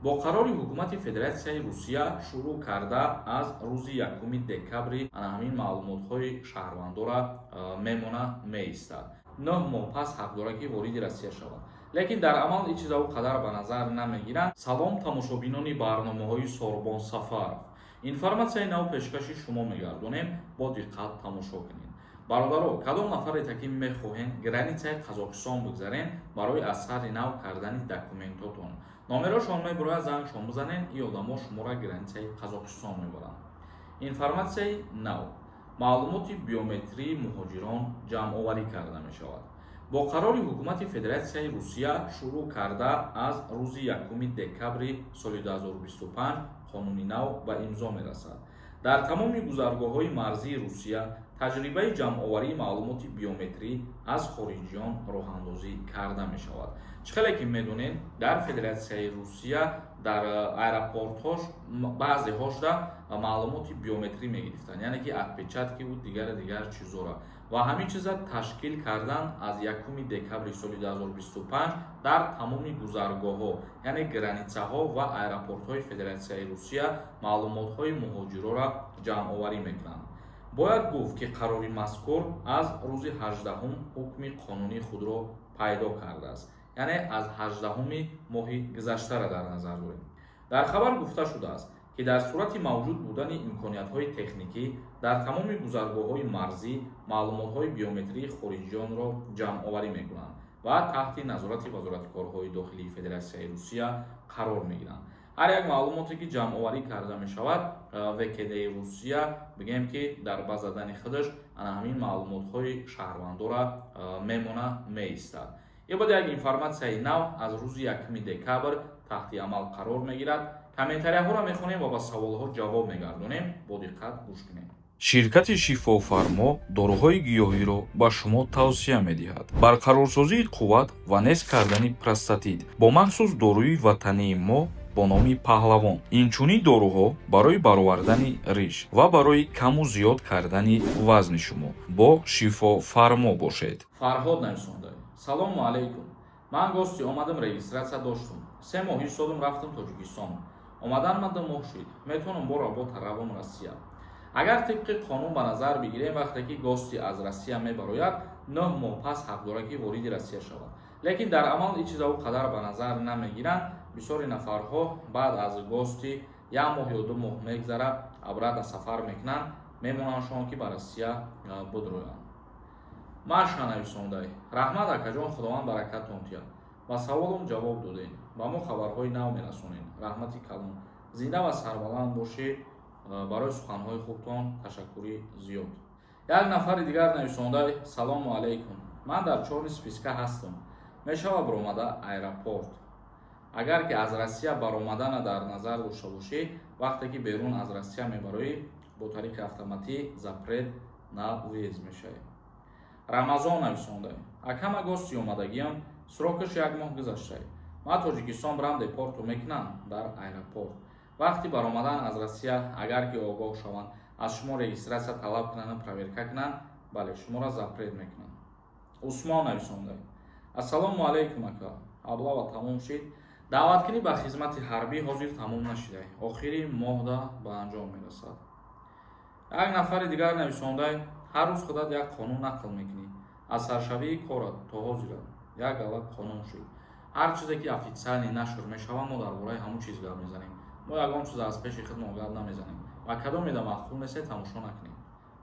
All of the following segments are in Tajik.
Бо қарори Ҳукумати Федератсияи Русия, шурӯъ карда аз рӯзи 1 декабри, ана ҳамин маълумотҳои шаҳрвандора мемона, меистад. 9 моҳ пас ҳақ дорад, ки вориди Россия шавад, лекин дар амал ин чиза ӯ қадар ба назар намегиранд. Салом, тамошобинони барномаҳои Сорбон Сафаров! Информатсияи нав пешкаши шумо мегардонем, бо диққат тамошо кунед. Бародаро, кадом нафарете, ки мехоҳем границаи Қазоқистон бигзарен барои аз сари нав кардани документотон, номерошон мебурояд, зангшон бизанен, ин одамо шуморо границаи Қазоқистон мебаранд. Информатсияи нав: маълумоти биометрии муҳоҷирон ҷамъоварӣ карда мешавад. Бо қарори Ҳукумати Федератсияи Русия, шурӯъ карда аз рӯзи 1 декабри соли 2025, қонуни нав ба имзо мерасад. Дар тамоми гузаргоҳҳои марзии Русия таҷрибаи ҷамъоварии маълумоти биометрӣ аз хориҷиён роҳандозӣ карда мешавад. Чӣ хеле ки медонед, дар Федератсияи Русия дар аэропортҳош баъзеҳошда маълумоти биометрӣ мегирифтанд, яъне ки отпечаткиву дигари дигар чизора, ва ҳамин чиза ташкил кардан аз 1 декабри соли 2025 дар тамоми гузаргоҳҳо, яъне границаҳо ва аэропортҳои Федератсияи Русия маълумотҳои муҳоҷирора ҷамъоварӣ мекунанд. Бояд гуфт, ки қарори мазкур аз рӯзи 18-ум ҳукми қонунии худро пайдо кардааст, яъне аз 18-уми моҳи гузаштара дар назар дорем. Дар хабар гуфта шудааст, ки дар сурати мавҷуд будани имкониятҳои техникӣ дар тамоми гузаргоҳҳои марзӣ маълумотҳои биометрии хориҷиёнро ҷамъоварӣ мекунанд ва таҳти назорати Вазорати корҳои дохилии Федератсияи Русия қарор мегиранд. Ҳар як маълумоте, ки ҷамъоварӣ карда мешавад, ВКДи Русия, бигем, ки дар база данных худаш ана ҳамин маълумотҳои шаҳрвандора мемона, меистад. Ин буд як информатсияи нав, аз рӯзи 1 декабр таҳти амал қарор мегирад. Комментарияҳоро мехонем ва ба саволҳо ҷавоб мегардонем, бо диққат гӯш кунем. Ширкати «Шифофармо» доруҳои гиёҳиро ба шумо тавсия медиҳад. Барқарорсозии қувват ва нест кардани простатит бо махсус доруи ватании мо бо номи «Паҳлавон». Инчунин доруҳо барои баровардани риш ва барои каму зиёд кардани вазни шумо. Бо «Шифофармо» бошед. Фарҳод нависонда: «Салому алайкум, ман гости омадам, регистрация доштум, 3 моҳ истодум, рафтам Тоҷикистон, омаданма 2 моҳ шид, метавонам бо работа равам Россия?» Агар тибқи қонун ба назар бигирем, вақте ки гости аз Россия мебарояд, 9 моҳ пас ҳақ дорад, ки вориди Россия шавад, лекин дар амал ин чиза ӯ қадар ба назар намегиранд. Бисёри нафарҳо баъд аз гости як моҳ ё 2 моҳ мегзарад, обратно сафар мекунанд, мемонандшон, ки ба Россия бидроянд. Маша нависондай: «Раҳмат, акаҷон, Худованд баракатон тиҳад, ба саволам ҷавоб додем, ба мо хабарҳои нав мерасонед, раҳмати калон, зинда ва сарбаланд бошед, барои суханҳои хубтон ташаккури зиёд». Як нафари дигар нависондай: «Салому алайкум, ман дар чёрный списка ҳастам, мешава баромада аэропорт?» Агар ки аз Россия баромадана дар назар дошта бошӣ, вақте ки берун аз Россия мебароӣ, бо тариқи автоматӣ запрет на въезд мешавӣ. Рамазон нависонда: «Акама, гости омадагиам, срокаш як моҳ гузаштае, ман Тоҷикистон бирам, депорту мекунам дар аэропорт?» Вақти баромадан аз Россия, агар ки огоҳ шаванд, аз шумо регистрация талаб кунанд, проверка кунанд, бале, шуморо запрет мекунанд. Усмон нависонда: «Ассалому алайкум, ака, облава тамом шид?» Даъваткунӣ ба хизмати ҳарбӣ ҳозир тамом нашида, охири моҳда ба анҷом мерасад. Як нафари дигар нависондай: «Ҳар рӯз худат як қонун нақл мекунӣ, аз саршавии корат то ҳозира як гала қонун шуд». Ҳар чизе ки официально нашр мешавад, мо дар бораи ҳамон чиз гап мезанем. Мо ягон чиз аз пеши худмон гап намезанем ва кадомеда маъқул несте, тамошо накунем.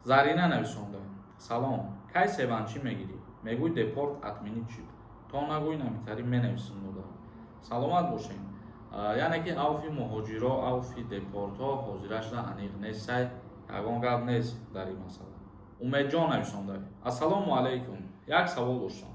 Зарина нависонда: «Салом, кай себанчӣ мегирӣ? Мегӯй, депорт отменить шид, то нагӯй намитарӣ менависам». Дода, саломат бошем. Яъне ки авфи муҳоҷиро, авфи депортҳо ҳозирашда аниқ нестай, ягон гап нест дар ин масъала. Умедҷон нависонда: «Ассалому алайкум, як савол доштам.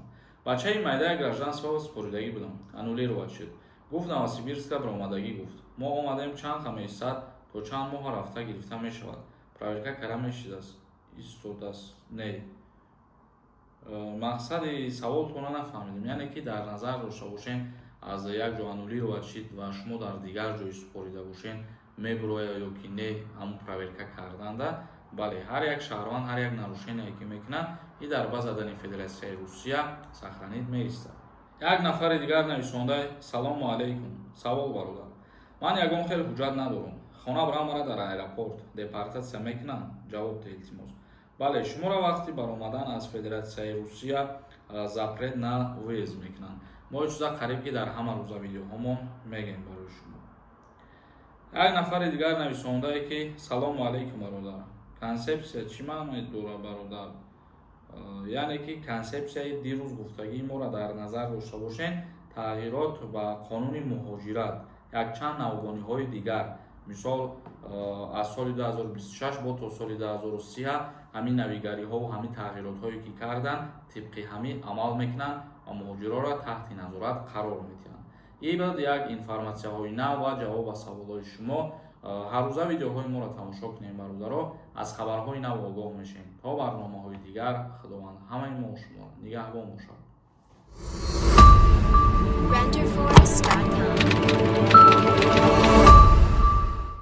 Бачаи майдаи гражданство супоридагӣ будам, аннулировать шуд, гуфт Новосибирска баромадагӣ, гуфт мо омадем, чанд месяц то чанд моҳ рафта гирифта мешавад, проверка кара мешидааст истодааст?» Не, мақсади саволтона нафаҳмидем. Яъне ки дар назар дошта бошем, аз як ҷо аннулировать шид ва шумо дар дигар ҷой супорида бошен, мебурояд ё ки не, ҳамун проверка карданда. Бале, ҳар як шаҳрванд ҳар як нарушение ки мекунад, и дар база данных Федератсияи Русия сохранить меистад. Як нафари дигар нависонда: «Салому алайкум, савол, бародар». Ман ягон хел ҳуҷҷат надорам, хона барам, мара дар аэропорт депортатсия мекунанд? Ҷавоб де, илтимос. Бале, шуморо вақти баромадан аз Федератсияи Русия запрет на въезд мекунанд. Мо чиза қариб ки дар ҳама рӯза видеоҳомон мегӯем барои шумо. Як нафари дигар нависондае, ки: «Салому алайкум, бародар, консепсия чӣ маъное дорад, бародар?» Яъне ки консепсияи дирӯз гуфтагии моро дар назар дошта бошем: тағйирот ба қонуни муҳоҷират, якчанд навгониҳои дигар. Мисол, аз соли 2026 бо то соли 2030 ҳамин навигариҳову ҳамин тағйиротҳое ки карданд, тибқи ҳамин амал мекунанд ва муҳоҷиротро таҳти назорат қарор медиҳанд. Ин буд як информатсияҳои нав ва ҷавоб ба саволҳои шумо. Ҳаррӯза видеоҳои моро тамошо кунем, бародаро, аз хабарҳои нав огоҳ мешем. То барномаҳои дигар, Худованд ҳамаи мо шуморо нигаҳбон бошад. Renderforest.com.